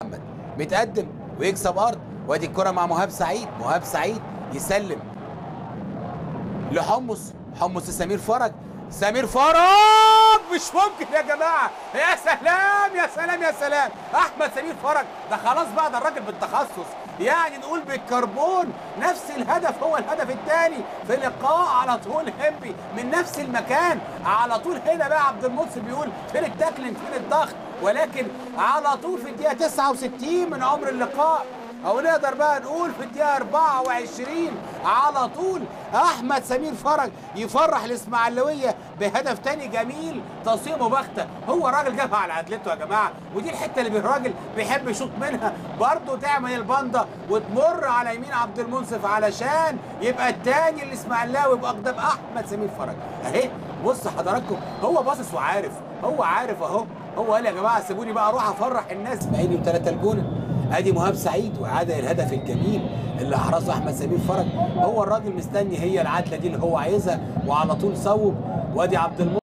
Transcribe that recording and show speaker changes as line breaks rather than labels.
محمد متقدم ويكسب ارض، وادي الكره مع مهاب سعيد، مهاب سعيد يسلم لحمص، حمص لسمير فرج، سمير فرج مش ممكن يا جماعة، يا سلام يا سلام يا سلام، احمد سمير فرج ده خلاص بقى، ده الراجل بالتخصص، يعني نقول بالكربون. نفس الهدف هو الهدف الثاني في لقاء على طول هنبي من نفس المكان على طول. هنا بقى عبد المنصف بيقول فين ال tackling فين الضغط، ولكن على طول في الدقيقة 69 من عمر اللقاء، او نقدر بقى نقول في الدقيقة 24 على طول احمد سمير فرج يفرح الاسماعيلاويه بهدف تاني جميل، تصويبه بخته، هو الراجل جابها على عدلته يا جماعة، ودي الحتة اللي الراجل بيحب يشوط منها، برضه تعمل الباندا وتمر على يمين عبد المنصف علشان يبقى التاني الاسماعيلاوي باقدام احمد سمير فرج. اهي بص حضراتكم، هو باصص وعارف، هو عارف اهو، هو قال يا جماعة سيبوني بقى اروح افرح الناس. اسماعيلي وثلاثة الجونه، ادي مهاب سعيد وعاد الهدف الجميل اللي احرزه احمد سمير فرج، هو الراجل مستني هي العدله دي اللي هو عايزها وعلى طول صوب، وادي عبد المنصف.